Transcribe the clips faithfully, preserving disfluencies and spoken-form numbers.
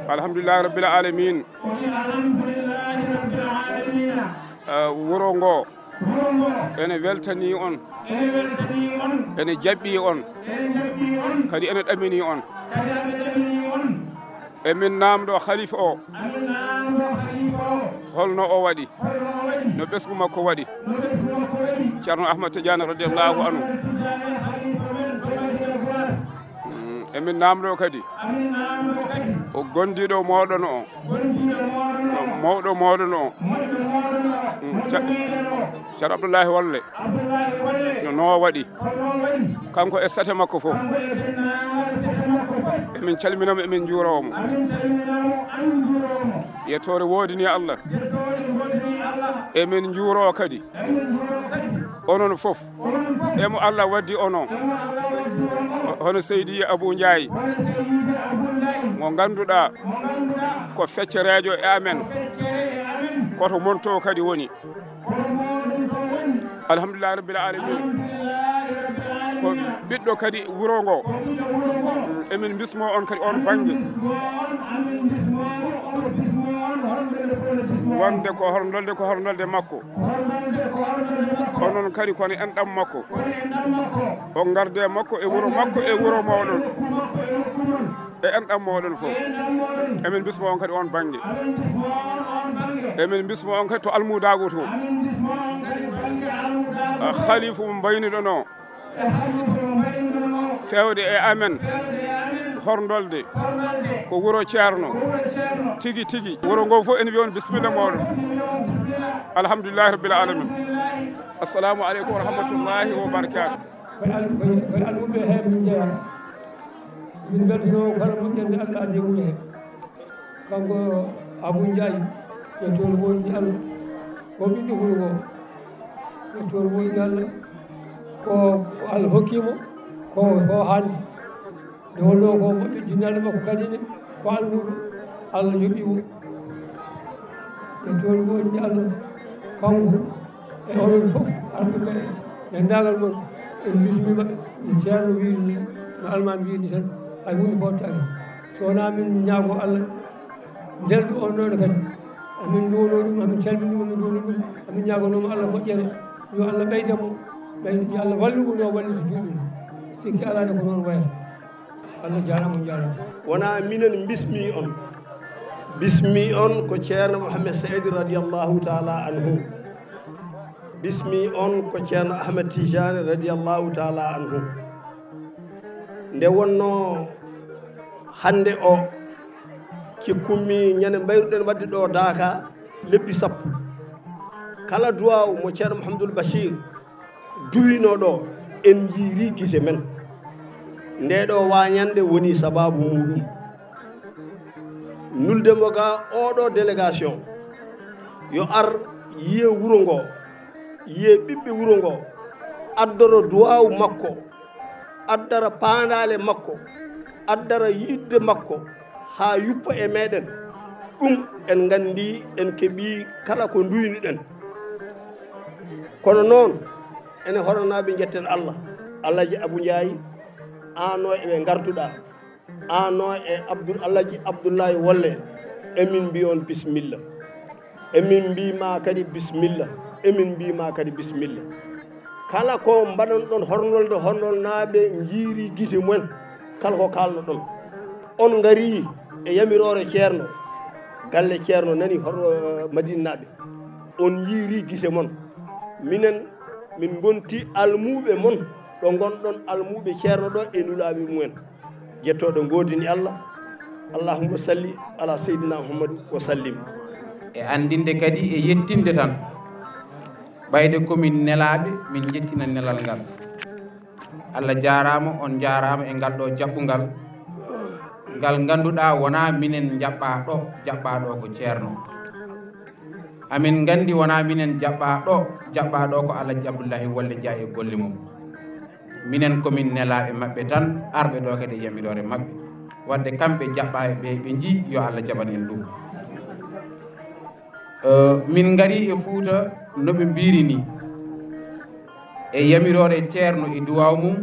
Alhamdulillahi rabbil alamin. Eh, wuro ngo ene weltani on, ene jaɓɓi on, kadi ene ɗamini on. Emin naamndo khalifa o, holno o waɗi, no ɓesngu makko waɗi, Ceerno Ahmad Tidiane radiyallahu anhu. Mm, emin naamndo kadi o gondiiɗo mooɗon o, mawɗo mooɗon o, mm, Ceerno Abdullahi Walle, no waɗi, kanko e sete makko fof. Emin calminamo, emin njuuroo mo. Yettoore woodini Allah. Emin njuuroo kadi onon fof, e mo Allah waddi onon, hono Seydi Abou Ndiaye, mo ngannduɗaa ko feccereejo e amen, koto mon to kadi woni. Alhamdulillahi rabbil alamin. Ko ɓiɗɗo kadi wuro ngo. Emin bismo on kadi on bannge. Wonde ko horndolde, ko horndolde makko. Onon kadi kono enɗam makko. O ngarde makko e wuro makko e wuro mawɗon. E enɗam mooɗon fof. Emin bismo on kadi on bannge. Emin bismo on kadi to almudaagu to. Khalifu mo mbayniɗon o. Feewde e amen. Horndolde. Ko wuro Ceerno. Tigi tigi. Wuro ngo fof ene wiya on bisimilla mooɗon. Alhamdulillahi rabbil alamin. Assalamu aleykum wa rahmatullahi wa barakatuh. Koye al-, koye, koye almuɓe he min jeyaa. Min mbeltino kala moƴƴere nde Allah addi e wuro he. Kanko Abou Ndiaye, yettoore woodani Allah. Ko ɓiɗɗo wuro ngo. Yettoore woodani Allah. Ko Allah hokki mo, ko, ko hande. Nde wonnoo ko moƴƴo, jinnaaɓe makko kadi ne, ko almuudo, Allah yoɓi mo. E toon woni Allah, kanko e onon fof, arɓe ɓe, denndaangal mon, en mbismiima ɓe, no Ceerno wiiri ni, no Almaami wiiri ni tan, hay huunde footaaki. So wonaa min ñaagoo Allah, nelɗo on noon kadi, amin nduwonoo ɗum, amin calmini ɗum, amin nduwonoo ɗum, amin ñaagonoo mo Allah moƴƴere, yo Allah ɓeyda mo, ɓey-, yo Allah wallu mo no o walliti juuɗe mum. Sikki alaa ne ko noon wayata. Allah jaaraama, on njaaraama. Wonaa minen mbismii on. Bismii on ko Ceerno Mohamed Seydi radiyallahu taala anhu. Bismii on ko Ceerno Ahmed Tijani radiyallahu taala anhu. Nde wonnoo hannde o, cikkummi ñande mbayruɗen waɗde ɗo Daaka lebbi sappo. Kala duwaaw mo Ceerno Mouhamadoul Bachir duwinoo ɗo, en njiiri gite men. Ndee ɗo waañande woni sabaabu muuɗum. Nulde mo ga oɗo délégation, yo ar yiye wuro ngo, yiye ɓiɓɓe wuro ngo, addoro duwaaw makko, addara paandaale makko, addara yiɗde makko, haa yuppa e meɗen. Ɗum en nganndi, en keɓi kala ko nduynuɗen. Kono noon, ene hoɗanaaɓe njetten Allah. Alhaji Abou Ndiaye, aan o e ɓe ngartuɗaa. Aan o e Abdoul, Alhaji Abdoulaye Wolle, emin mbiya on bisimilla. Emin mbiya ma kadi bisimilla. Emin mbiya ma kadi bisimilla. Kala ko mbaɗanɗon hornolde, hornolnaaɓe njiiri gite mumen, kala ko kaalnoɗon. On ngari e yamiroore Ceerno, galle Ceerno nani hor-, Madinanaaɓe. On njiiri gite mon. Minen, min ngonti almuuɓe mon, ɗo ngonɗon almuuɓe Ceerno ɗo e nulaaɓe mumen. Jettooɗo ngoodini Allah. Allahumma salli ala Seydina Muhammad wa sallim. E anndinde kadi e yettinde tan, ɓayde ko min nelaaɓe, min njettina nelal ngal. Allah jaaraama, on njaaraama e ngal ɗo jaɓɓungal, ngal ngannduɗaa wonaa minen njaɓɓaa ɗo, jaɓɓaa ɗo ko Ceerno. Amin nganndi wonaa minen jaɓɓaa ɗo, jaɓɓaa ɗo ko Alhaji Abdullahi Wolle Njaay e golle mum. Minen ko min nelaaɓe maɓɓe tan, arɓe ɗo kadi e yamiroore maɓɓe. Wadde kamɓe jaɓɓaa ɓe, ɓe njii, yo Allah jaɓan en ɗum. Eh, min ngari e Fuuta no ɓe mbiiri ni. e yamiroore Ceerno e duwaaw mum,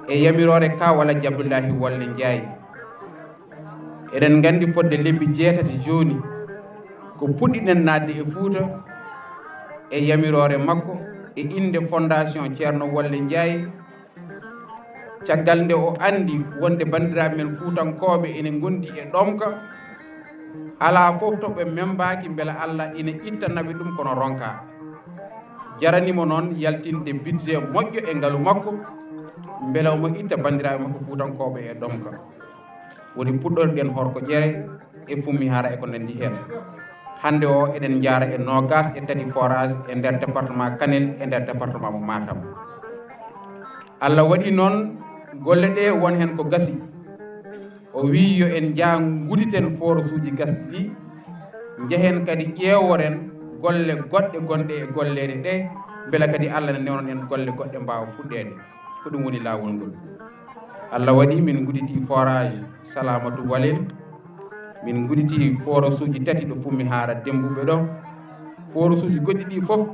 e yamiroore Kaw Alhaji Abdullahi Wolle Njaay. Eɗen nganndi fodde lebbi jeetati jooni ko puɗɗiɗen naatde e Fuuta e yamiroore makko e innde Fondation Ceerno Wolle Njaay, caggal nde o anndi wonde banndiraaɓe men fuutankooɓe ene ngondi e ɗomka, alaa fof to ɓe membaaki mbela Allah ina ittana ɓe ɗum kono ronka. Jarani mo noon yaltinde budget moƴƴo e ngalu makko, mbela omo itta banndiraaɓe makko fuutankooɓe e ɗomka. Woni puɗɗorɗen Horko Ƴere e Fummi Hara e ko nanndi heen. Hannde o eɗen njaara e noogaas e tati forage e nder département Kanel e nder département mo Matam. Allah waɗi noon golle ɗe won heen ko gasi. O wii yo en njah nguditen forage uji gasɗi ɗi, njehen kadi ƴeeworen golle goɗɗe gonɗe e golleeɗe ɗe, mbela kadi Allah ne newnan en golle goɗɗe mbaawa fuɗɗeede. Ko ɗum woni laawol ngol. Allah waɗi min nguditi forage Salamatu Walel, min nguditi forage uji tati ɗo Fummi Hara Dembuɓe ɗo. Forage uji goɗɗi ɗi fof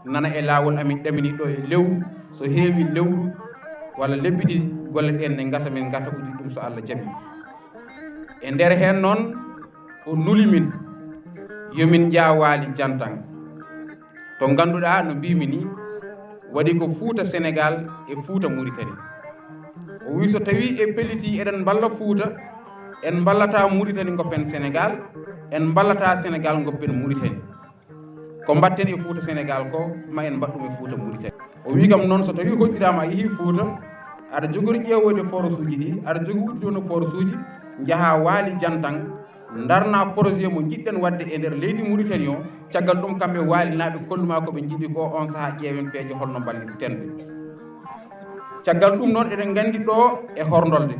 nana e laawol amin ɗamini ɗo e lewru, so heewi lewru walla lebbi ɗiɗi golle ɗen ne ngasa min ngata uddi ɗum so Allah jaɓi. E nder heen noon o nuli min yo min njah Waali Jantan. To ngannduɗaa no mbiimi ni, waɗi ko Fuuta Senegaal e Fuuta Muritani. O wi so tawii e pellitii eɗen mballa Fuuta, en mballata Muritani ngoppen Senegaal, en mballata Senegaal ngoppen Muritani. Ko mbatten e Fuuta Senegaal ko, ma en mbaɗ ɗum e Fuuta Muritani. O wi kam noon so tawii hoddiraama a yehii Fuuta, aɗa jogori ƴeewoyde forage uji ɗi, aɗa jogori uddude forage uji, njahaa Waali Jantan, ndarna projet mo njiɗɗen waɗde e nder leydi Muritani o, caggal ɗum kamɓe Waalinaaɓe kollu ma ko ɓe njiɗi ko, on sahaa ƴeewen peeje holno mballirten ɓe. Caggal ɗum noon eɗen nganndi ɗo e Horndolde,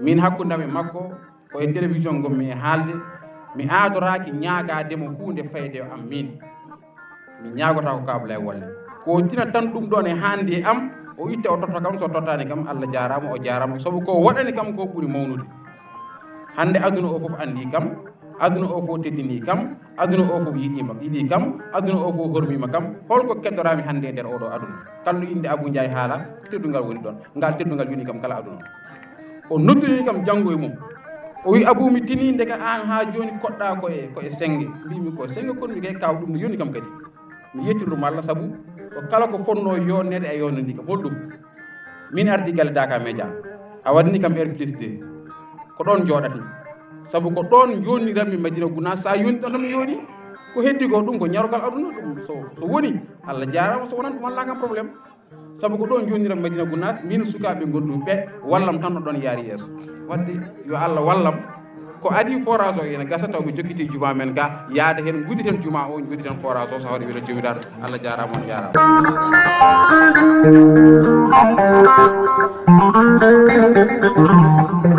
min hakkunde am e makko ko e télévision ngonmi e haalde, mi aadoraaki ñaagaade mo huunde fayde e am min. Mi ñaagotaako Kaw Ablaye Wolle. Ko o tina tan ɗum ɗoon e haandi e am, o itta o totta kam, so tottaani kam, Allah jaaraama, o jaaraama, sabu ko o waɗani kam ko ɓuri mawnude. Hannde aduna o fof anndii kam, aduna o fof teddinii kam, aduna o fof yiɗii ma, yiɗii kam, aduna o fof hormiima kam. Hol ko keddoraami hannde e nder oo ɗoo aduna? Kallu innde Abuu Njaay haala, teddungal woni ɗoon. Ngal teddungal yoni kam kala aduna. O noddiri kam janngo e mum. O wi, "Abuu, mi tinii ndeke aan haa jooni koɗɗaa ko e, ko e sennge." Mbiimi, "Ko sennge kon?" Mi kay, "Kaw, ɗum no yoni kam kadi." Mi yettiri ɗum Allah sabu ko kala ko fotnoo yonneede a yonnanii kam. Hol ɗum? Min ardi galle Daaka Media. A waɗani kam R plus deux. Ko ɗoon njooɗatmi. Sabu ko ɗoon njoniranmi Madina Gunaas, so a yoni ɗoon tan mi yoni. Ko heddi ko ɗum ko ñarogal aduna ɗum. So, so woni, Allah jaaraama, so wonaan ɗum alaa kam problème. Sabu ko ɗoon njoniranmi Madina Gunaas, min sukaaɓe ngonɗuɓe ɓe, wallam tan no ɗoon yaari yeeso. Waɗde yo Allah wallam. Ko adii forage o ina gasa taw mi jokkiti juma men ga, yaada heen nguditen juma o, nguditen forage o, sahori welo jomiraɗo. Allah jaaraama, on jaaraama.